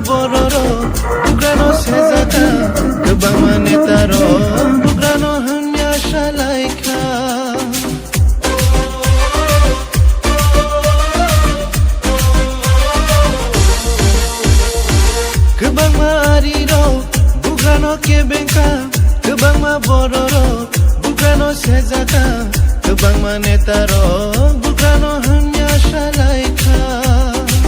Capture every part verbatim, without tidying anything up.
Bororok bugrano sejaka, kwbangma netarok bugrano hamya salaikha. Kwbangma arirok bugrano kebengkha, kwbangma bororok bugrano sejaka, kwbangma netarok bugrano hamya salaikha.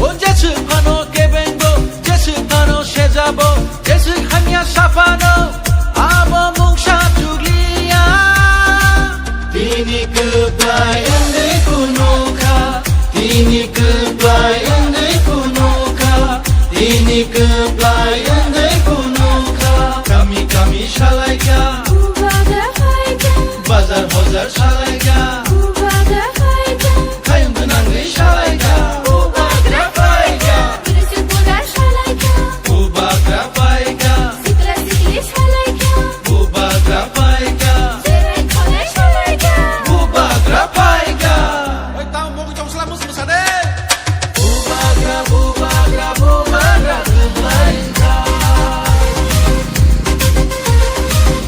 O jeswk phano kebengo, jeswk phano sejabo, jeswk hamya saphano, abo mungsa chugliya. Tini kwplai wngwi phunukha, tini kwplai wngwi phunukha, tini kwplai wngwi phunukha. Kami kami salaikha, Bubagra phaikha, bazar bazar salaikha, Bubagra phaikha, khayung gwnangwi salaikha, Bubagra phaikha, Tirsi Bubagra salaikha, Bubagra phaikha, Sikla sikli salaikha, Bubagra phaikha, Jirai kholai salaikha, Bubagra phaikha. Oi, tamo mokoi chong sala mus musa de. Bubagra, bubagra, bubagra, kwplaikha.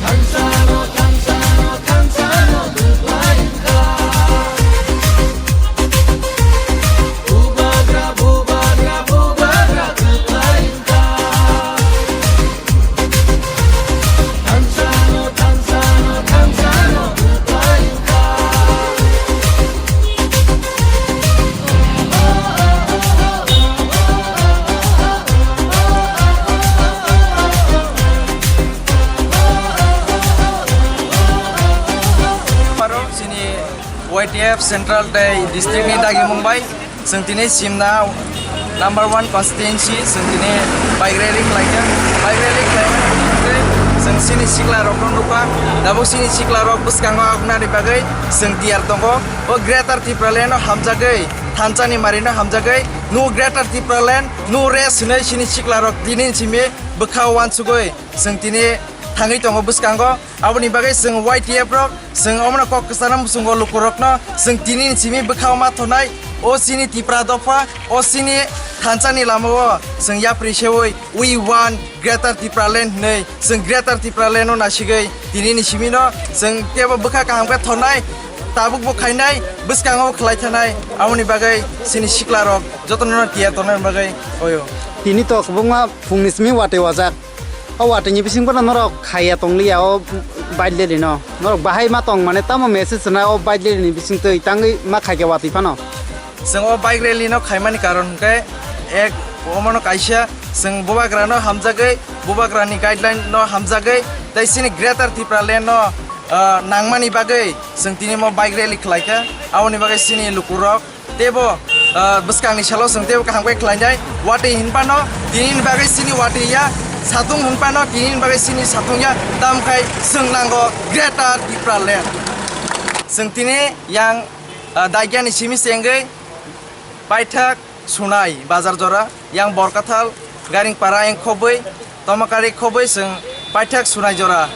Thansano, thansano, thansano, kwplaikha. Bubagra, bubagra, bubagra, kwplaikha. Chini Y T F Central tei district ni dagimung bai chwng tini simna number one constituency, chwng tini bike rally khlaikha. Bike rally khlaimani bisingtwi chwng chini sikla rokno nukha. Tabuk chini sikla rok bwskango abnani bagwi chwng tiyar tongo. O Greater Tipraland no hamjagwi, thansa ni mari no hamjagwi, no Greater Tipraland, no rest hinwi chini sikla rok tini simi bwkha uansugwi chwng tini thangwi tongo bwskango. Aboni bagwi chwng Y T F rok, chwng omono kok kwchana muchungo lukurokno chwng tini ni simi bwkhao ma thonai, o chini Tipra dopha, o chini thansa ni lamao chwng yapri seui, "We want Greater Tipraland" hinwi chwng Greater Tipraland no nasigwi tini ni simi no chwng teibo bwkha kaham khe thonai, tabuk bo khainai, bwskango khlai thanai, aboni bagwi chini sikla rok jotono no tiyar tongnani bagwi oyo. Tini to kwbangma phungni simi watwi wajak. O watwi ni bising bono norok khaiya tongliya o bike rally no. Norok bahai ma tong mane tamo message rwnai o bike rally ni bising twi tangwi ma khaikhe watwi phano. Chwng o bike rally no khaimani karon hwnkhe ek omono kaisa chwng bubagra no hamjagwi, bubagra ni guideline no hamjagwi tei chini Greater Tipraland no, ah, nangmani bagwi chwng tini mo bike rally khlaikha. Aboni bagwi chini lukurok teibo, ah, bwskangni salo chwng teibo kaham khe khlainai. Watwi hinphano tinini bagwi chini watwi ya, satung hinphano tinini bagwi chini satung ya, tamkhai chwng nango Greater Tipraland. Chwng tini yang, ah, Daigyani simi chengwi paithak Sunai bazar jora, yang Borkathal, Garingpara yang khobwi, Tomakari khobwi chwng paithak Sunai jora.